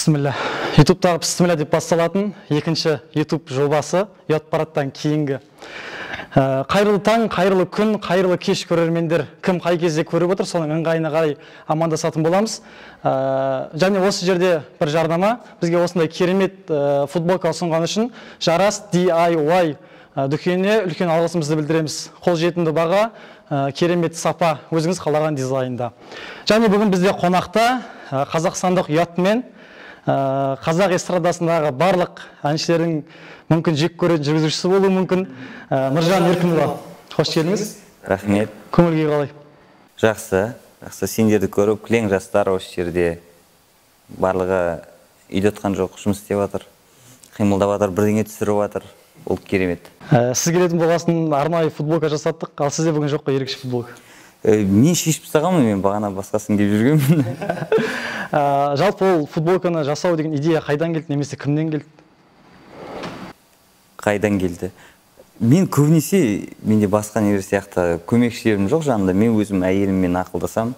Бісміллә. Ютубтағы Бісміллә деп басталатын екінші Ютуб жобасы Ұят парадтан кейінгі. Қайырлы таң, қайырлы күн, қайырлы кеш көрермендер. Кім қай кезде көріп отыр, соның ыңғайына қарай амандасатын боламыз. Және осы жерде бір жарнама. Бізге осындай керемет футболка ұсынған үшін Жарас DIY дүкеніне үлкен алғысымызды білдіреміз. Қолжетімді баға, керемет сапа, өзіңіз қалаған дизайнда. Және бүгін бізде қонақта қазақстандық ұятмен қазақ эстрадасындағы барлық әншілердің мүмкін жек көретін жүргізушісі болуы мүмкін, Нұржан Еркінұлы. Қош келдіңіз. Рахмет. Көңіл күй қалай? Жақсы, жақсы. Сендерді көріп, кілең жастар осы жерде барлығы үйде отқан жоқ, жұмыс істеп жатыр, қимылдап жатыр, бірдеңе түсіріп жатыр. Ол керемет. Сіз келетін болғасын арнайы футболка жасаттық, ал сізде бүгін жоқ қой ерекше футболка? Мен шешіп тастағанмын, мен бағана басқасын киіп жүргенмін. Жалпы ол футболканы жасау деген идея қайдан келді, немесе кімнен келді? Қайдан келді? Мен көбінесе, менде басқа нелер сияқты көмекшілерім жоқ жанымда, мен өзім әйеліммен ақылдасам.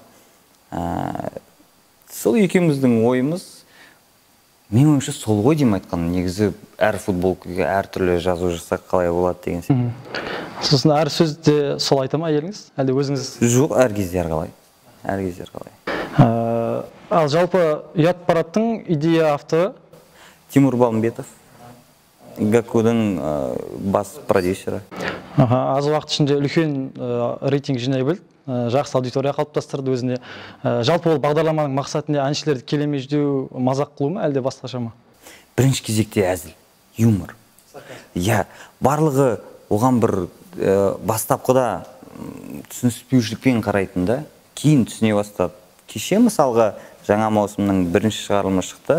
Сол екеуміздің ойымыз, мен ойымша сол ғой деймін айтқан, негізі әр футболкаға әртүрлі жазу жасақ қалай болады деген сияқты. Сосын әр сөзде сол айта ма әйеліңіз, әлде өзіңіз? Жоқ, әр кезде әрқалай. Әр кезде әрқалай. Ал жалпы Ұят парадтың идея авторы? Тимур Балымбетов, Гакудың бас продюсері. Аз уақыт ішінде үлкен рейтинг жинай білді, жақсы аудитория қалыптастырды өзіне. Жалпы ол бағдарламаның мақсаты не? Әншілерді келемеждеу, мазақ қылу ма, әлде басқаша ма? Бірінші кезекте әзіл, юмор. Иә, барлығы оған бір бастапқыда түсініспеушілікпен қарайтын да, кейін түсіне бастады. Кеше мысалға жаңа маусымның бірінші шығарылымы шықты,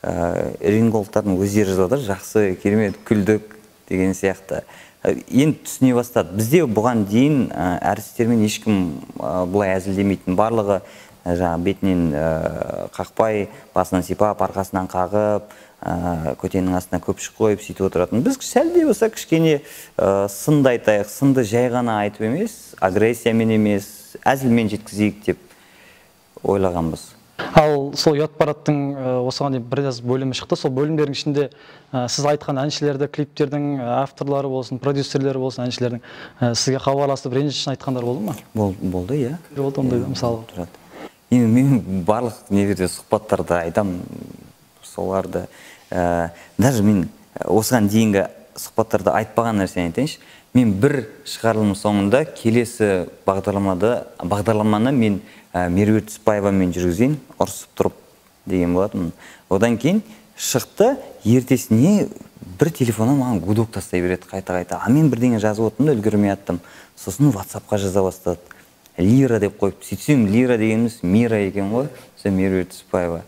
ринголдтардың өздері жазады, жақсы, керемет, күлдік деген сияқты. Енді түсіне бастады. Бізде бұған дейін әртістермен ешкім бұлай әзілдемейтін, барлығы жаңа бетінен қақпай, басынан сипап, арқасынан қағып, көтенің астына көпшік қойып сөйтіп отыратын. Біз сәл де болса кішкене сынды айтайық, сынды жай ғана айтып емес, агрессиямен емес, әзілмен жеткізейік деп ойлағанбыз. Ал сол Ұят парадтың осыған дейін біраз бөлімі шықты. Сол бөлімдердің ішінде сіз айтқан әншілерді, клиптердің авторлары болсын, продюсерлері болсын, әншілердің сізге хабарласып ренжішін айтқандар болды ма? Болды, иә. Кімдер болды ондайда мысалы? Тұрады. Енді мен барлық нелерде сұхбаттарда айтамын соларды. Даже мен осыған дейінгі сұхбаттарда айтпаған нәрсені айтайыншы. Мен бір шығарылым соңында келесі бағдарламаны мен Меруерт Түсіпбаевамен жүргізейін, ұрысып тұрып деген болатынмын. Одан кейін шықты, ертесіне бір телефоннан маған гудок тастай береді қайта-қайта. А мен бірдеңе жазып отырдым да үлгермей аттым. Сосын WhatsApp-қа жаза бастады. Лира деп қойып, сөйтсем Лира дегеніміз Мира екен ғой, сол Меруерт Түсіпбаева.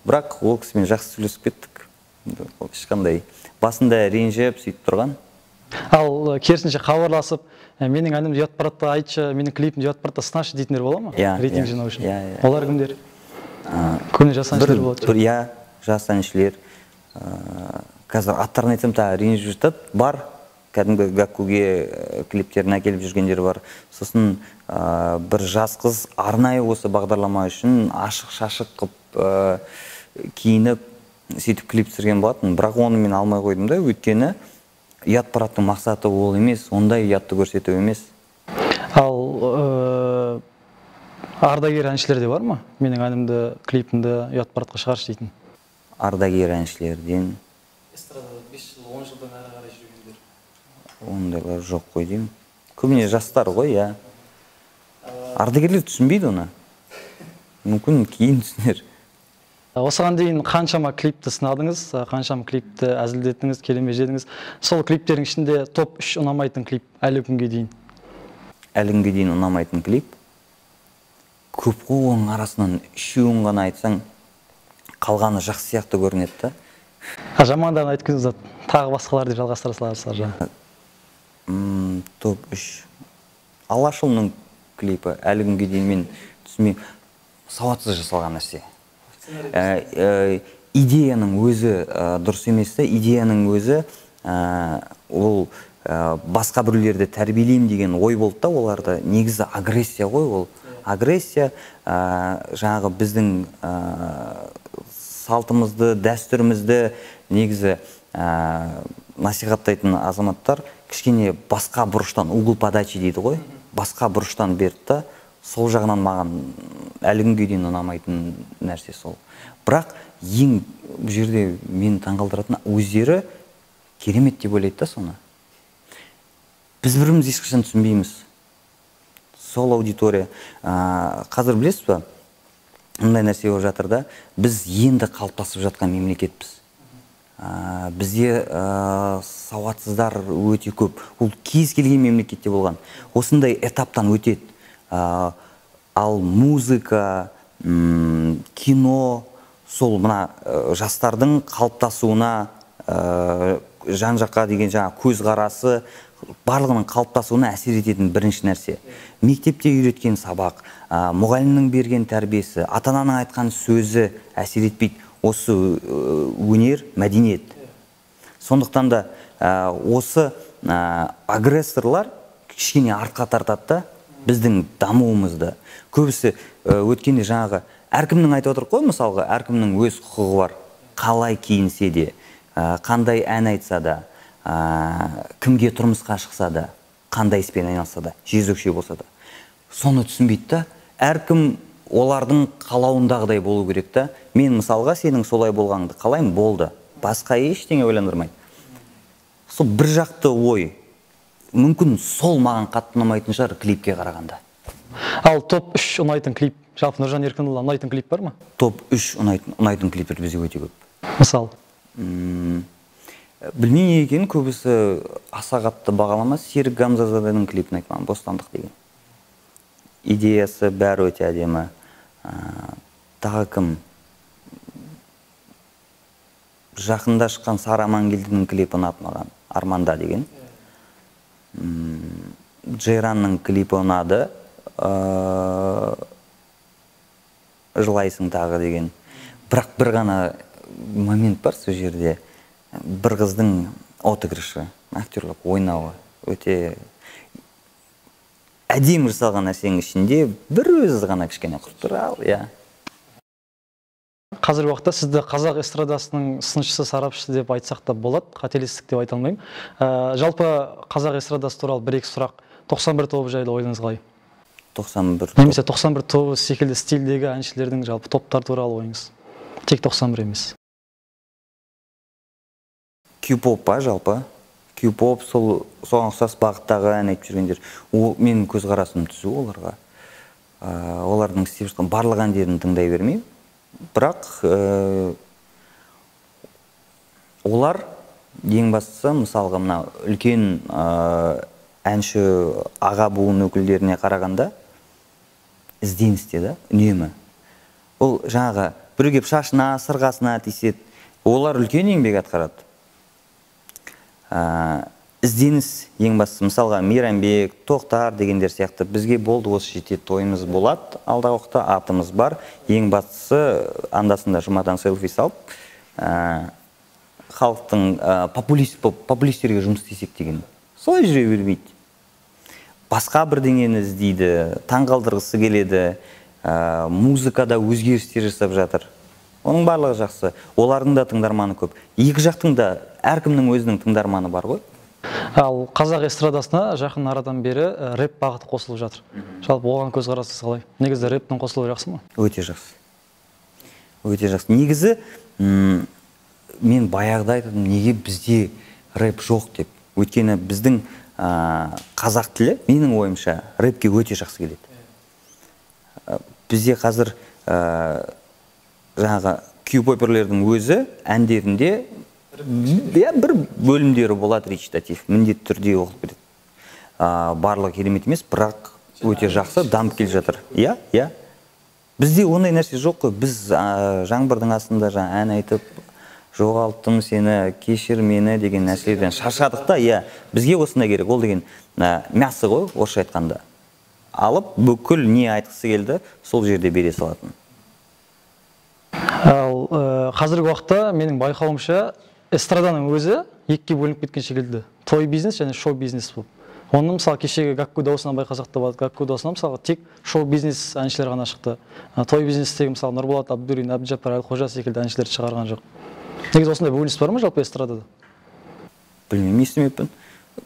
Бірақ ол кісімен жақсы сөйлесіп кеттік. Ол ешқандай басында ренжіп сөйтіп тұрған. Ал керісінше хабарласып, менің әнімді Ұят парадта айтшы, менің клипімді Ұят парадта сынашы дейтіндер бола ма? Рейтинг жинау үшін. Олар кімдер? Көбіне жас әншілер болады. Иә, жас әншілер. Қазір аттарын айтсам тағы ренжіп жатады. Бар, кәдімгі Гаккуге клиптерін әкеліп жүргендер бар. Сосын бір жас қыз арнайы осы бағдарлама үшін ашық-шашық қып киініп, сөйтіп клип түсірген болатын. Бірақ оны мен алмай қойдым да, өйткені Ұят парадтың мақсаты ол емес, ондай ұятты көрсету емес. Ал ардагер әншілер де бар ма? Менің әнімді, клипімді Ұят парадқа шығаршы дейтін. Ардагер әншілерден? Эстрадада 5 жыл, 10 жылдан әрі қарай жүргендер. Ондайлар жоқ қой деймін. Көбіне жастар ғой, иә. Ардагерлер түсінбейді оны. Мүмкін кейін түсінер. Осыған дейін қаншама клипті сынадыңыз, қаншама клипті әзілдеттіңіз, келемеждедіңіз. Сол клиптердің ішінде топ 3 ұнамайтын клип әлі күнге дейін? Әлі күнге дейін ұнамайтын клип? Көп қой, оның арасынан үшеуін ғана айтсаң, қалғаны жақсы сияқты көрінеді да. Жамандарын айтып кетіңіз, тағы басқалар деп жалғастыра саласыздар жаңа. Топ 3. Алашұлының клипі әлі күнге дейін мен түсінбеймін. Сауатсыз жасалған нәрсе. Идеяның өзі дұрыс емес те, идеяның өзі ол басқа біреулерді тәрбиелеймін деген ой болды да оларда. Негізі агрессия ғой ол. Агрессия, жаңағы біздің салтымызды, дәстүрімізді негізі насихаттайтын азаматтар кішкене басқа бұрыштан, угол подачи дейді ғой, басқа бұрыштан берді да, сол жағынан маған әлі күнге дейін ұнамайтын нәрсе сол. Бірақ ең бұл жерде мені таңғалдыратын, өздері керемет деп ойлайды да соны. Біз біріміз ешқашан түсінбейміз. Сол аудитория. Қазір білесіз ба, мындай нәрсе болып жатыр да, біз енді қалыптасып жатқан мемлекетпіз. Бізде сауатсыздар өте көп. Ол кез келген мемлекетте болған. Осындай этаптан өтеді. Ал музыка, кино, сол мына жастардың қалыптасуына, жан-жаққа деген жаңа көзқарасы, барлығының қалыптасуына әсер ететін бірінші нәрсе. Мектепте үйреткен сабақ, мұғалімнің берген тәрбиесі, ата-ананың айтқан сөзі әсер етпейді. Осы өнер, мәдениет. Сондықтан да осы агрессорлар кішкене артқа тартады да біздің дамуымызды. Көбісі өткенде жаңағы әркімнің айтып отыр қой, мысалға, әркімнің өз құқығы бар. Қалай киінсе де, қандай ән айтса да, кімге тұрмысқа шықса да, қандай іспен айналысса да, жезөкше болса да. Соны түсінбейді да, әркім олардың қалауындағыдай болу керек та. Мен мысалға сенің солай болғаныңды қалаймын, болды. Басқа ештеңе ойландырмайды. Сол бір жақты ой. Мүмкін сол маған қатты ұнамайтын шығар клипке қарағанда. Ал топ 3 ұнайтын клип, жалпы Нұржан Еркінұлы ұнайтын клип бар ма? Топ 3 ұнайтын клиптер бізде өте көп. Мысал? Білмеймін неге екенін, көбісі аса қатты бағаламас. Серік Гамзазаданың клипін айтпаған, Бостандық деген. Идеясы бәрі өте әдемі. Тағы кім? Жақында шыққан Сара Амангелдінің клипі ұнады маған, Арманда деген. Джейранның клипі ұнады, Жылайсың тағы деген. Бірақ бір ғана момент бар сол жерде, бір қыздың отыгрышы, актерлік ойнауы өте әдемі жасалған нәрсенің ішінде бір өзі ғана кішкене құрып тұр, ал, иә. Қазіргі уақытта сізді қазақ эстрадасының сыншысы, сарапшысы деп айтсақ та болады, қателестік деп айта алмаймын. Жалпы қазақ эстрадасы туралы бір-екі сұрақ. 91 тобы жайлы ойыңыз қалай? 91 немесе 91 тобы секілді стильдегі әншілердің жалпы топтар туралы ойыңыз? Тек 91 емес. Q-pop па жалпы? Q-pop сол соған ұқсас бағыттағы ән айтып жүргендер. Ол менің көзқарасым түзу оларға. Олардың істеп жатқан барлық әндерін тыңдай бермеймін. Бірақ олар ең бастысы, мысалға мына үлкен әнші аға буын өкілдеріне қарағанда ізденісте да, үнемі. Ол жаңағы біреу келіп шашына, сырғасына тиіседі. Олар үлкен еңбек атқарады. Ізденіс ең бастысы, мысалға Мейрамбек, Тоқтар дегендер сияқты бізге болды, осы жетеді, тойымыз болады, алдағы уақытта атымыз бар. Ең бастысы анда-санда жұмадан селфи салып, халықтың популистерге жұмыс істесек деген. Солай жүре бермейді. Басқа бірдеңені іздейді, таңғалдырғысы келеді, музыкада өзгерістер жасап жатыр. Оның барлығы жақсы. Олардың да тыңдарманы көп. Екі жақтың да, әркімнің өзінің тыңдарманы бар ғой. Ал қазақ эстрадасына жақын арадан бері рэп бағыты қосылып жатыр. Жалпы оған көзқарасыңыз қалай? Негізі рэптің қосылуы жақсы ма? Өте жақсы. Өте жақсы. Негізі мен баяғыда айтатынмын, неге бізде рэп жоқ деп. Өйткені біздің қазақ тілі, менің ойымша, рэпке өте жақсы келеді. Бізде қазір жаңағы кью-поперлердің өзі әндерінде бір бөлімдері болады речитатив, міндетті түрде оқылып кетеді. Барлығы керемет емес, бірақ өте жақсы дамып келе жатыр. Иә, иә. Бізде ондай нәрсе жоқ қой. Біз жаңбырдың астында жаңа ән айтып, жоғалттым сені, кешір мені деген нәрселерден шаршадық та, иә. Бізге осындай керек. Ол деген мясо ғой, орысша айтқанда. Алып, бүкіл не айтқысы келді, сол жерде бере салатын. Ал қазіргі уақытта менің байқауымша, эстраданың өзі екіге бөлініп кеткен секілді. Той бизнес және шоу бизнес болып. Оны мысалы кешегі Гакку дауысынан байқасақ та болады. Гакку дауысынан мысалы тек шоу-бизнес әншілер ғана шықты. Той бизнестегі мысалы Нұрболат Абдуллин, Әбдіжаппар Әлқожа секілді әншілерді шығарған жоқ. Негізі осындай бөлініс бар ма жалпы эстрадада? Білмеймін, естімеппін.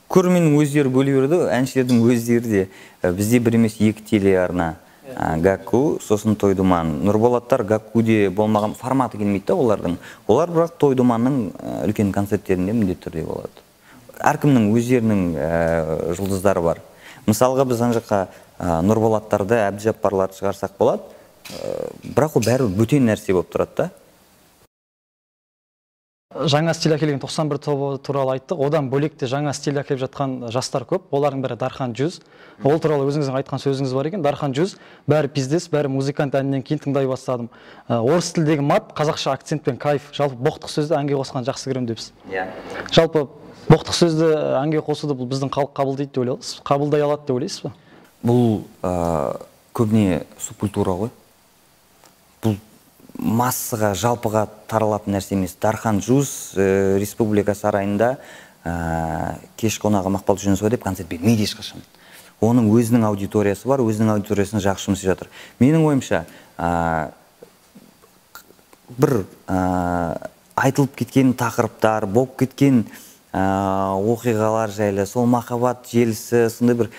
Көрерменнің өздері бөле берді, әншілердің өздері де. Бізде бір емес екі телеарна. Гакку, сосын Той Думан. Нұрболаттар Гаккуде болмаған, форматы келмейді да олардың. Олар бірақ Той Думанның үлкен концерттерінде міндетті түрде болады. Әркімнің өздерінің жұлдыздары бар. Мысалға біз ана жаққа Нұрболаттарды, Әбдіжаппарларды шығарсақ болады, бірақ ол бәрібір бөтен нәрсе болып тұрады да. Жаңа стиль әкелген 91 тобы туралы айттық. Одан бөлек те жаңа стиль әкеліп жатқан жастар көп. Олардың бірі Дархан Жүз. Ол туралы өзіңіздің айтқан сөзіңіз бар екен. Дархан Жүз, бәрі пиздес, бәрі музыкант әнінен кейін тыңдай бастадым. Орыс тілдегі мат, қазақша акцентпен кайф. Жалпы боқтық сөзді әнге қосқан жақсы көремін депсіз. Жалпы боқтық сөзді әнге қосуды бұл біздің халық қабылдайды деп ойлайсыз, қабылдай алады деп ойлайсыз ба? Бұл көбіне субкультура ғой. Бұл массаға, жалпыға таралатын нәрсе емес. Дархан Жүз Республика сарайында кеш қонағы Мақпал Жүнісова деп концерт бермейді ешқашан. Оның өзінің аудиториясы бар, өзінің аудиториясын жақсы жұмыс істеп жатыр. Менің ойымша, бір айтылып кеткен тақырыптар, болып кеткен оқиғалар жайлы, сол махаббат желісі, сондай бір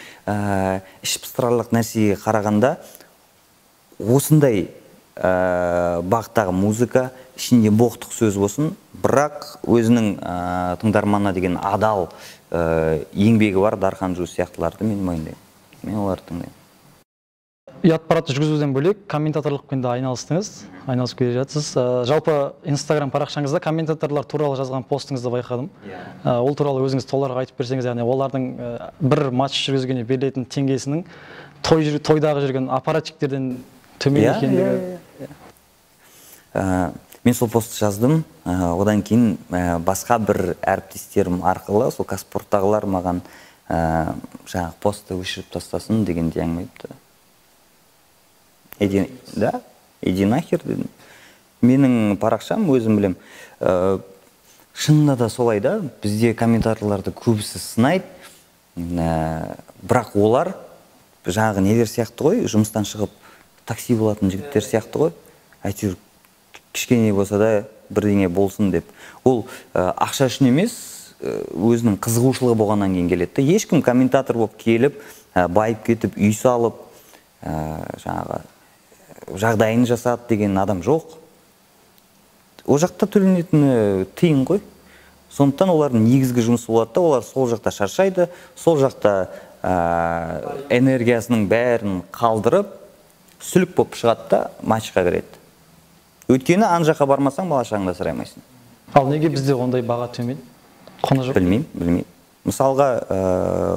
іш пыстырарлық нәрсеге қарағанда осындай бағыттағы музыка, ішінде боқтық сөз болсын, бірақ өзінің тыңдарманына деген адал еңбегі бар Дархан Жүз сияқтыларды мен мойындаймын. Мен оларды тыңдаймын. Ұят парадты жүргізуден бөлек комментаторлықпен де айналыстыңыз, айналысып келе жатсыз. Жалпы Инстаграм парақшаңызда комментаторлар туралы жазған постыңызды байқадым. Ол туралы өзіңіз толығырақ айтып берсеңіз, яғни олардың бір матч жүргізгенде берілетін теңгесінің тойдағы жүрген аппаратчиктерден төмен екендігі. Мен сол постты жаздым. Одан кейін басқа бір әріптестерім арқылы сол Казспорттағылар маған жаңағы постты өшіріп тастасын дегенде әңгіме айтты. Иди, да? Иди нахер дедім. Менің парақшам, өзім білем. Шынында да солай да, бізде комментаторларды көбісі сынайды. Бірақ олар жаңағы нелер сияқты ғой, жұмыстан шығып такси болатын жігіттер сияқты ғой. Әйтеуір кішкене болса да бірдеңе болсын деп. Ол ақша үшін емес, өзінің қызығушылығы болғаннан кейін келеді. Ешкім комментатор болып келіп, байып кетіп, үй салып, жаңағы жағдайын жасады деген адам жоқ. Ол жақта төленетіні тиын ғой. Сондықтан олардың негізгі жұмысы болады да, олар сол жақта шаршайды, сол жақта энергиясының бәрін қалдырып, сүлік болып шығады да матчқа кіреді. Өйткені ан жаққа бармасаң, бала шағаңды асырай алмайсың. Ал неге бізде ондай баға төмен? Құны жоқ? Білмеймін, білмеймін. Мысалға,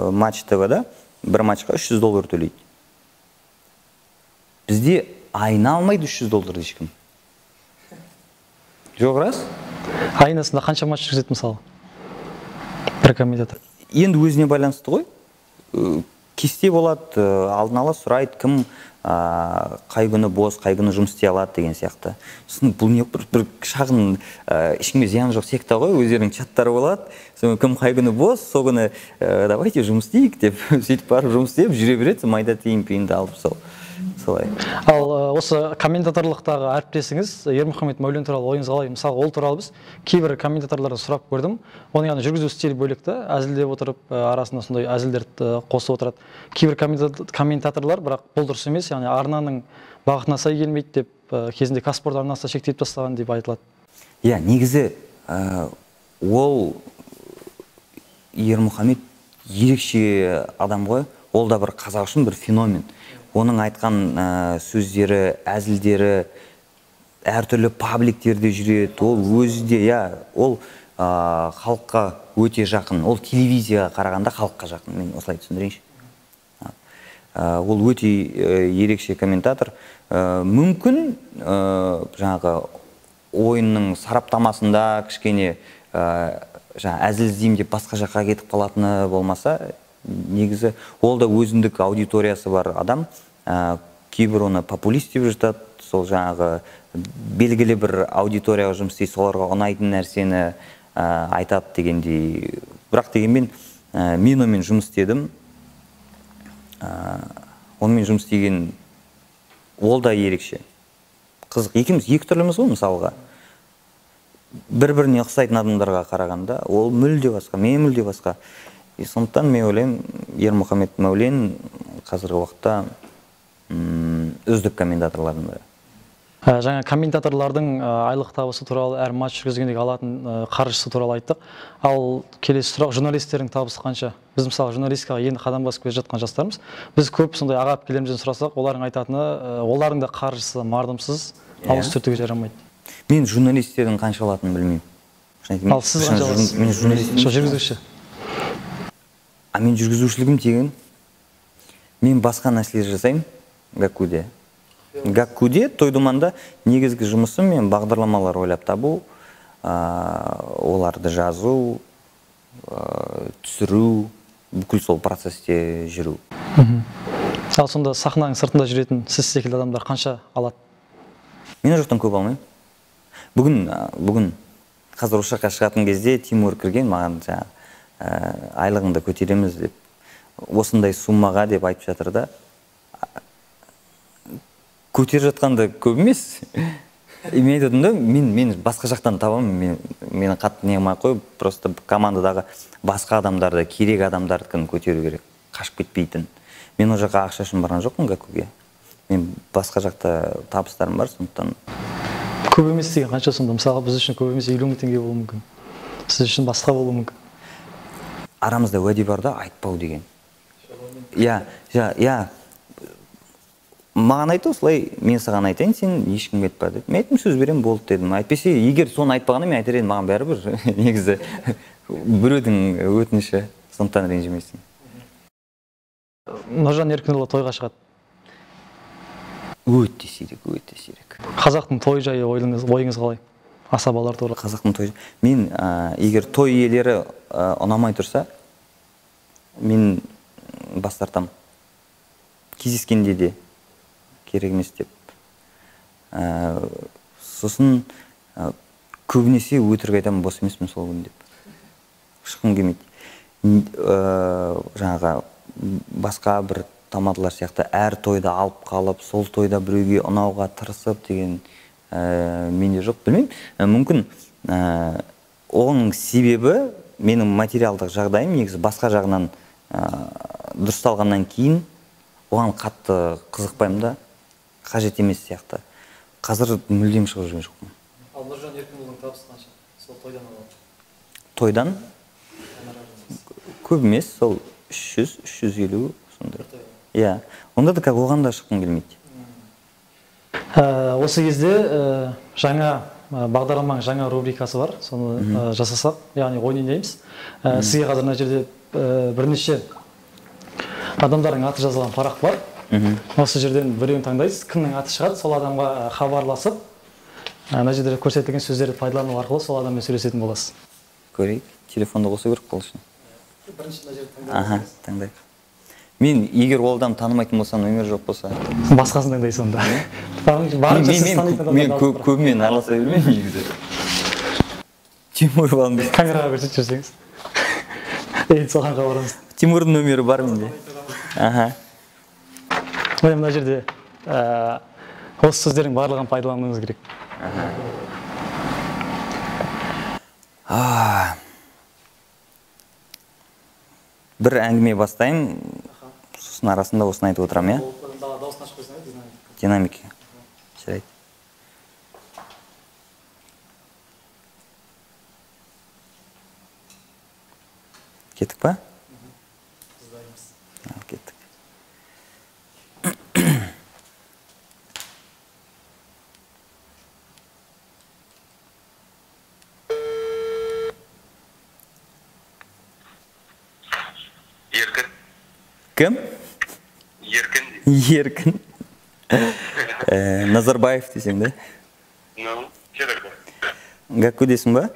Матч ТВ-да бір матчқа 300 доллар төлейді. Бізде айналмайды 300 доллар ешкім. Жоқ, рас? Айнасында қанша матч жүргізеді мысалы? Бір комментатор. Енді өзіне байланысты ғой. Кесте болады, алдын ала сұрайды, кім қай күні бос, қай күні жұмыс істей алады деген сияқты. Сосын бұл не бір шағын ешкімге зияны жоқ секта ғой, өздерінің чаттары болады. Сосын кім қай күні бос, сол күні давайте жұмыс істейік деп сөйтіп барып жұмыс істеп жүре береді, майда тиын-пиынды алып сол. Солай. Ал осы комментаторлықтағы әріптесіңіз Ермұхамед Мәулен туралы ойыңыз қалай? Мысалы, ол туралы біз кейбір комментаторлардан сұрап көрдім. Оның яғни жүргізу стилі бөлек та, әзілдеп отырып, арасында сондай әзілдерді қосып отырады. Кейбір комментаторлар, бірақ бұл дұрыс емес, яғни арнаның бағытына сай келмейді деп, кезінде Казспорт арнасы шектеп тастаған деп айтылады. Иә, негізі ол Ермұхамед ерекше адам ғой. Ол да бір қазақ үшін бір феномен. Оның айтқан сөздері, әзілдері әртүрлі пабликтерде жүреді. Ол өзі де, иә, ол халыққа өте жақын. Ол телевизияға қарағанда халыққа жақын. Мен осылай түсіндірейінші. Ол өте ерекше комментатор. Мүмкін жаңағы ойынның сараптамасында кішкене жаңа әзіл іздеймін деп басқа жаққа кетіп қалатыны болмаса, негізі ол да өзіндік аудиториясы бар адам. Кейбір оны популист деп жатады, сол жаңағы белгілі бір аудиторияға жұмыс істейді, соларға ұнайтын нәрсені айтады дегендей. Бірақ дегенмен мен онымен жұмыс істедім. Онымен жұмыс істеген ол да ерекше. Қызық. Екеуміз екі түрліміз ғой, мысалға. Бір-біріне ұқсайтын адамдарға қарағанда, ол мүлде басқа, мен мүлде басқа. И сондықтан мен ойлаймын, Ермұхамед Мәулен қазіргі уақытта үздік комментаторлардың бірі. Жаңа комментаторлардың айлық табысы туралы, әр матч жүргізгендегі алатын қаржысы туралы айттық. Ал келесі сұрақ, журналистердің табысы қанша? Біз мысалы журналистикаға енді қадам басып келе жатқан жастармыз. Біз көп сондай аға әпкелерімізден сұрасақ, олардың айтатыны, олардың да қаржысы мардымсыз, ауыз түртуге жарамайды. Мен журналистердің қанша алатынын білмеймін. Ал сіз қанша аласыз? Мен журналист. Жоқ, жүргізуші. А мен жүргізушілігім тегін. Мен басқа нәрселер жасаймын Гаккуде. Гаккуде, Той-Думанда негізгі жұмысым мен бағдарламалар ойлап табу, оларды жазу, түсіру, бүкіл сол процесте жүру. Ал сонда сахнаның сыртында жүретін сіз секілді адамдар қанша алады? Мен ол жақтан көп алмаймын. Бүгін қазір осы жаққа шығатын кезде Тимур кірген маған жаңа айлығыңды көтереміз деп, осындай суммаға деп айтып жатыр да. Көтеріп жатқанда көп емес. Мен айтатынмын да, мен басқа жақтан табамын, мені қатты не қылмай қой, просто командадағы басқа адамдарды, керек адамдардікін көтеру керек, қашып кетпейтін. Мен ол жаққа ақша үшін барған жоқпын Гаккуге. Мен басқа жақта табыстарым бар, сондықтан. Көп емес деген қанша сонда? Мысалға біз үшін көп емес 50 мың теңге болуы мүмкін. Сіз үшін басқа болуы мүмкін. Арамызда уәде бар да, айтпау деген. Иә, иә. Маған айтты осылай, мен саған айтайын, сен ешкімге айтпа деп. Мен айттым, сөз беремін, болды дедім. Әйтпесе, егер соны айтпағанда мен айтар едім, маған бәрібір. Негізі біреудің өтініші, сондықтан ренжімесін. Нұржан Еркінұлы тойға шығады. Өте сирек, өте сирек. Қазақтың той жайы ойыңыз қалай? Асабалар туралы. Қазақтың той. Мен егер той иелері ұнамай тұрса, мен бас тартамын. Кездескенде де керек емес деп. Сосын көбінесе өтірік айтамын, бос емеспін сол күні деп. Шыққым келмейді. Жаңағы басқа бір тамадалар сияқты әр тойда алып қалып, сол тойда біреуге ұнауға тырысып деген менде жоқ, білмеймін. Мүмкін оның себебі менің материалдық жағдайым негізі басқа жағынан дұрысталғаннан кейін оған қатты қызықпаймын да, қажет емес сияқты. Қазір мүлдем шығып жүрген жоқпын. Ал Нұржан Еркінұлының табысы қанша? Сол тойдан алады. Тойдан? Көп емес, сол 300, 350 сондай. Иә, онда да оған да шыққым келмейді. Осы кезде жаңа бағдарламаның жаңа рубрикасы бар, соны жасасақ, яғни ойын ойнаймыз. Сізге қазір мына жерде бірнеше адамдардың аты жазылған парақ бар. Осы жерден біреуін таңдайсыз, кімнің аты шығады, сол адамға хабарласып, мына жерде көрсетілген сөздерді пайдалану арқылы сол адаммен сөйлесетін боласыз. Көрейік, телефонды қосу керек қол үшін. Бірінші мына жерді таңдайсыз. Аха, таңдайық. Мен егер ол адам танымайтын болсам, нөмір жоқ болса. Басқасын таңдайсыз онда. Мен көбімен араласа бермеймін негізі. Тимур балам. Камераға көрсетіп жүрсеңіз. Енді соған хабарласыз. Тимурдың нөмірі бар менде. Аха. Міне мына жерде осы сөздердің барлығын пайдалануыңыз керек. Бір әңгіме бастаймын, сосын арасында осыны айтып отырамын, иә? Дауысын ашып қойсаң, динамик. Динамик. Жарайды. Кеттік па? Ал, кеттік. Еркін. Кім? Еркін. Еркін. Назарбаев десең, да? Ну, че такое? Гакку дейсің ба?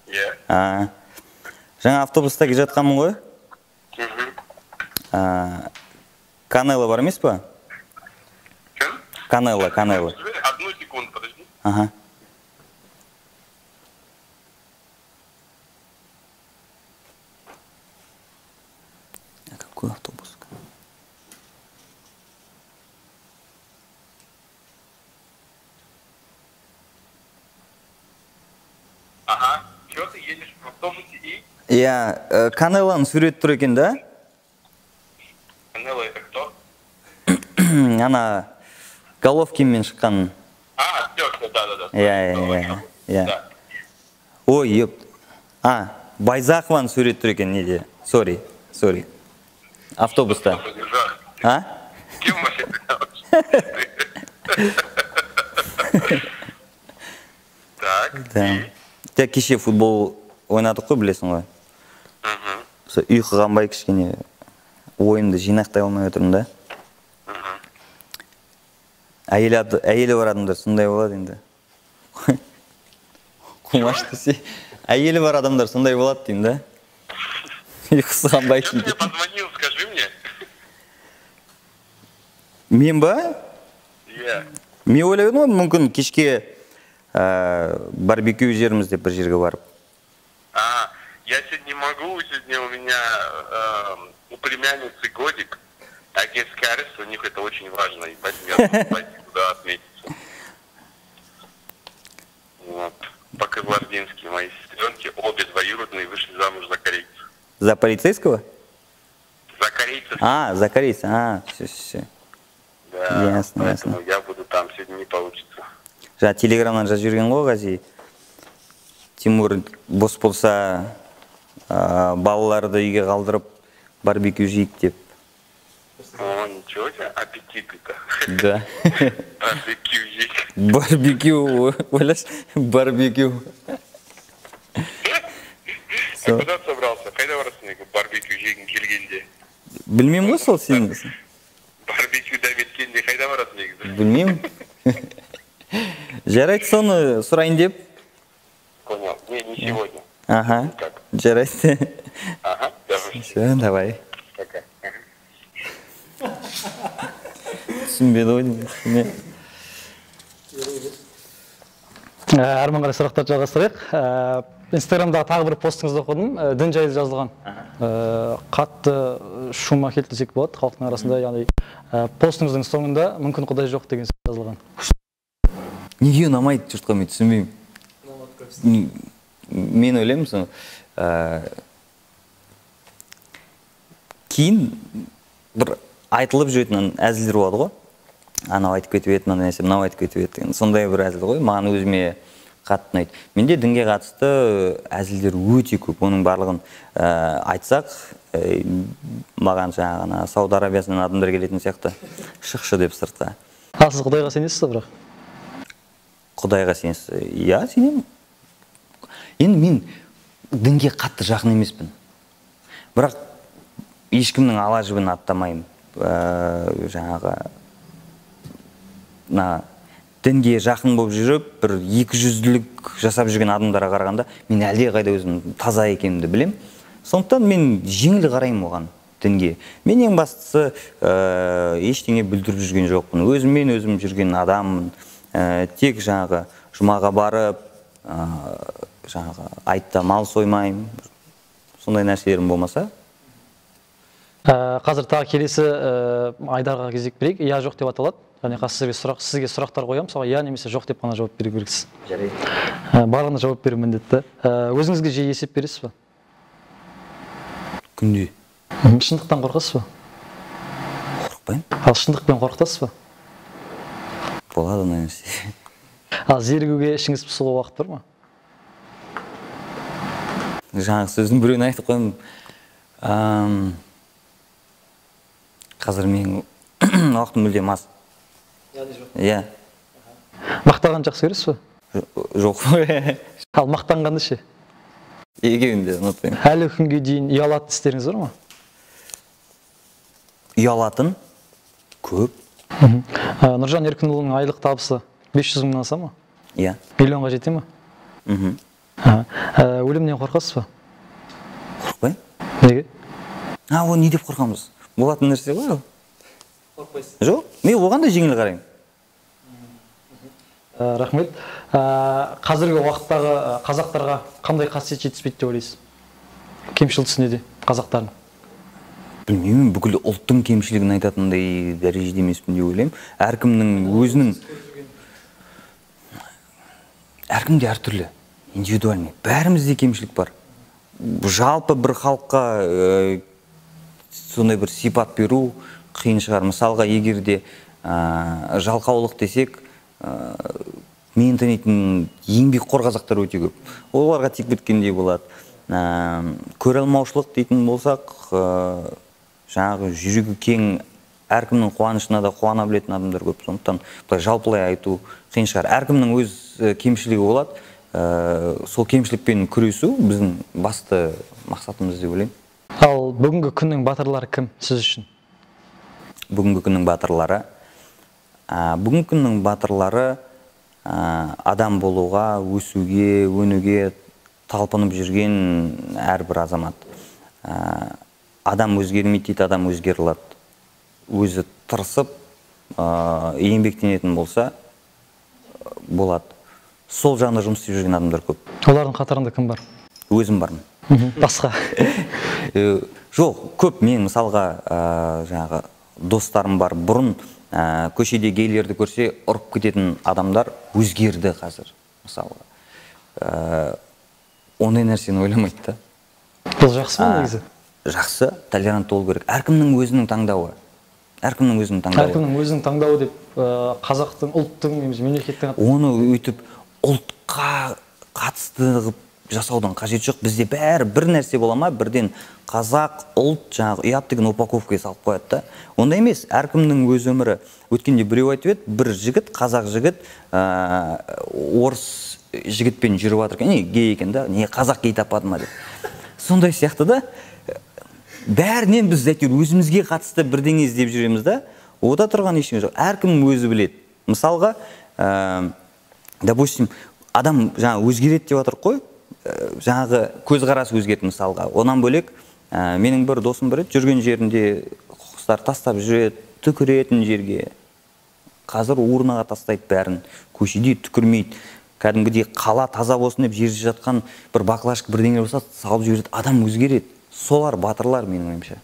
Иә. Жаңа автобуста келе жатқанмын ғой. Канело бар емес па? Кім? Канело, Канело. Одну секунду, подожди. Ага. А какой автобус? Иә, Канелоның суреті тұр екен да? Канело это кто? Ана Головкинмен шыққан. А, все, да. Иә. Ой, еп. А, Байзақованың суреті тұр екен неде? Сори. Автобуста. А? Кем вообще? Так. Да. Кеше футбол ойнадық қой, білесің ғой. Сол ұйқы қанбай кішкене ойымды жинақтай алмай отырмын да. Әйелі бар адамдар сондай болады енді. Қумаш десе, әйелі бар адамдар сондай болады деймін да. Ұйқысы қанбай кейде. Ты мне позвонил, скажи мне. Мен ба? Иә. Мен ойлап едім ғой, мүмкін кешке барбекю жеріміз деп бір жерге барып. А, я сегодня не могу, сегодня у меня у племянницы годик, отец Карис, у них это очень важно, и поэтому я должен пойти туда отметиться. Вот. По-кызылордински мои сестренки, обе двоюродные, вышли замуж за корейцев. За полицейского? За корейцев. А, за корейца, а, все. Да, ясно, поэтому ясно. Я буду там, сегодня не получится. Жаңа телеграмнан жазып жіберген ғой Ғази. Тимур бос болса, балаларды үйге қалдырып барбекю жейік деп. О, ничего себе, аппетиты-то. Да. Барбекю жейік. Барбекю, ойлашы, барбекю. А куда собрался? Қайда барасың барбекю жегің келгенде? Білмеймін ғой сол сен. Барбекю дәметкенде қайда барасың негізі? Білмеймін. Жарайды, соны сұрайын деп. Понял. Не, не сегодня. Ага. Никак. Жарайды. Ага, давай. Все, давай. Пока. Түсінбеді ғой деймін. Әрмен қарай сұрақтарды жалғастырайық. Инстаграмдағы тағы бір постыңызды оқыдым. Дін жайлы жазылған. Қатты шум әкелді десек болады халықтың арасында. Яғни постыңыздың соңында мүмкін Құдай жоқ деген сөз жазылған. Неге ұнамайды жұртқа, мен түсінбеймін. Мен ойлаймын, сол кейін бір айтылып жүретін әзілдер болады ғой. Анау айтып кетіп еді, мынандай нәрсе, мынау айтып кетіп еді деген сондай бір әзіл ғой. Маған өзіме қатты ұнайды. Менде дінге қатысты әзілдер өте көп. Оның барлығын айтсақ, маған жаңағы Сауд Арабиясынан адамдар келетін сияқты, шықшы деп сыртқа. Ал сіз Құдайға сенесіз бе бірақ? Құдайға сенесіз? Иә, сенемін. Енді мен дінге қатты жақын емеспін. Бірақ ешкімнің ала жібін аттамаймын. Жаңағы дінге жақын болып жүріп, бір екіжүзділік жасап жүрген адамдарға қарағанда, мен әлдеқайда өзім таза екенімді білем. Сондықтан мен жеңіл қараймын оған, дінге. Мен ең бастысы ештеңе бүлдіріп жүрген жоқпын. Өзіммен өзім жүрген адаммын. Тек жаңағы жұмаға барып, жаңағы айтта мал соймаймын. Сондай нәрселерім болмаса. Қазір тағы келесі айдарға кезек берейік. Я жоқ деп аталады. Яғни қазір сізге сұрақтар қоямын, соған я немесе жоқ деп қана жауап беру керексіз. Жарайды. Барлығына жауап беру міндетті. Өзіңізге жиі есеп бересіз бе? Күнде. Шындықтан қорқасыз ба? Қорықпаймын. Ал шындықпен қорқытасыз ба? Болады ондай нәрсе. Ал зерігуге, ішіңіз пысуға уақыт бар ма? Жаңағы сөздің біреуін айтып қоямын. Қазір менің уақытым мүлдем аз. Иә. Мақтағанды жақсы көресіз бе? Жоқ. Ал мақтанғанды ше? Екеуін де ұнатпаймын. Әлі күнге дейін ұялатын істеріңіз бар ма? Ұялатын көп. Нұржан Еркінұлының айлық табысы 500 мыңнан аса ма? Иә. Миллионға жете ма? Өлімнен қорқасыз ба? Қорықпаймын. Неге? А, оны не деп қорқамыз? Болатын нәрсе ғой ол. Қорықпайсыз? Жоқ, мен оған да жеңіл қараймын. Рахмет. Қазіргі уақыттағы қазақтарға қандай қасиет жетіспейді деп ойлайсыз? Кемшіл тұсы неде қазақтардың? Білмеймін, бүкіл ұлттың кемшілігін айтатындай дәрежеде емеспін деп ойлаймын. Әркімнің өзінің, әркімде әртүрлі, индивидуальный. Бәрімізде кемшілік бар. Жалпы бір халыққа сондай бір сипат беру қиын шығар. Мысалға, егер де жалқаулық десек, мен танитын еңбекқор қазақтар өте көп. Оларға тиіп кеткендей болады. Көре алмаушылық дейтін болсақ, жаңағы жүрегі кең, әркімнің қуанышына да қуана білетін адамдар көп. Сондықтан былай жалпылай айту қиын шығар. Әркімнің өз кемшілігі болады. Сол кемшілікпен күресу біздің басты мақсатымыз деп ойлаймын. Ал бүгінгі күннің батырлары кім сіз үшін? Бүгінгі күннің батырлары. Бүгінгі күннің батырлары адам болуға, өсуге, өнуге талпынып жүрген әрбір азамат. Адам өзгермейді дейді, адам өзгере алады. Өзі тырысып, еңбектенетін болса, болады. Сол жағында жұмыс істеп жүрген адамдар көп. Олардың қатарында кім бар? Өзім бармын. Басқа? Жоқ, көп. Мен мысалға жаңағы достарым бар. Бұрын көшеде гейлерді көрсе ұрып кететін адамдар өзгерді қазір. Мысалға. Ондай нәрсені ойламайды да. Бұл жақсы ма негізі? Жақсы, толерантты болу керек. Әркімнің өзінің таңдауы. Әркімнің өзінің таңдауы. Әркімнің өзінің таңдауы деп қазақтың, ұлттың немесе мемлекеттің оны өйтіп ұлтқа қатысты қылып жасаудың қажеті жоқ. Бізде бәрі бір нәрсе бола ма, бірден қазақ, ұлт, жаңағы ұят деген упаковкаға салып қояды да. Ондай емес, әркімнің өз өмірі. Өткенде біреу айтып еді, бір жігіт, қазақ жігіт, орыс жігітпен жүріп жатыр екен, не гей екен да, не қазақ гей таппады ма деп. Сондай сияқты да. Бәрінен біз әйтеуір өзімізге қатысты бірдеңе іздеп жүреміз да, ода тұрған ештеңе жоқ. Әркім өзі біледі. Мысалға, допустим, адам жаңа өзгереді деп жатыр қой, жаңағы көзқарасы өзгерді мысалға. Онан бөлек, менің бір досым бар еді, жүрген жерінде қоқыстар тастап жүреді, түкіретін жерге. Қазір урнаға тастайды бәрін, көшеде түкірмейді. Кәдімгідей қала таза болсын деп жерде жатқан бір баклажка бірдеңе болса салып жібереді, адам өзгереді. Солар батырлар менің ойымша.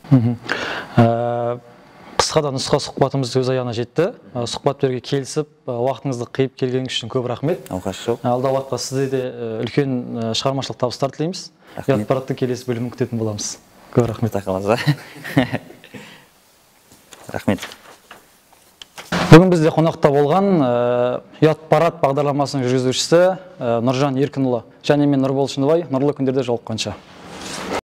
Қысқа да нұсқа сұхбатымыз өз аяғына жетті. Сұхбат беруге келісіп, уақытыңызды қиып келгеніңіз үшін көп рахмет. Оқасы жоқ. Алдағы уақытта сізде де үлкен шығармашылық табыстар тілейміз. Ұят параттың келесі бөлімін күтетін боламыз. Көп рахмет. Рахмет. Бүгін бізде қонақта болған Ұят парад бағдарламасының жүргізушісі Нұржан Еркінұлы және мен Нұрбол Шыныбай. Нұрлы күндерде жолыққанша.